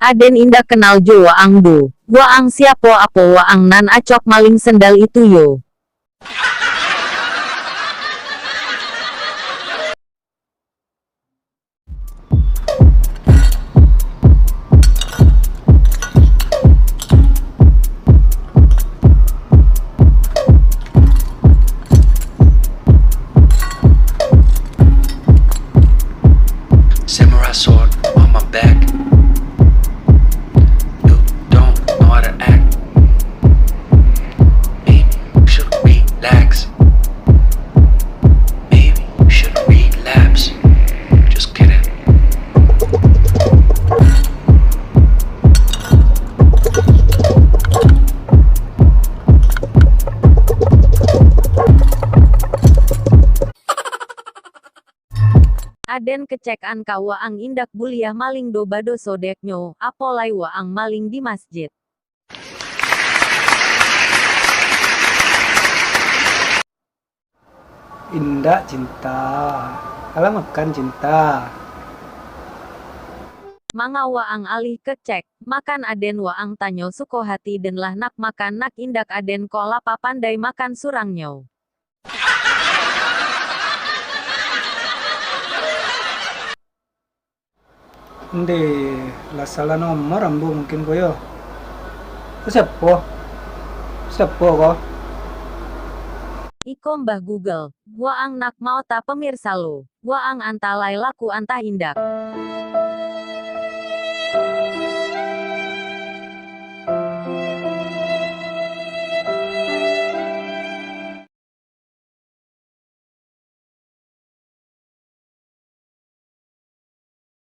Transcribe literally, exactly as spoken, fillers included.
Aden indak kenal jo waang doh. Waang siapo apo waang nan acok maling sendal itu yo? Samurai sword on my back. You don't know how to act. Maybe you should relax. Maybe you should relapse. Just kidding. Aden kecek an ka waang indak buliah maling do badoso dek nyo, apo lai waang maling di masjid. Indak cinta. Alah makan cinta. Manga waang alih kecek, makan aden waang tanyo suko hati den lah nak makan nak indak aden ko lah papandai makan surang nyo. Ndeh, lah salah nomor ambo mungkin ko yo. Ko siapo? Siapo ko? Iko Mbah Google, waang nak maota pemirsa lo. Waang antah lai laku antah indak.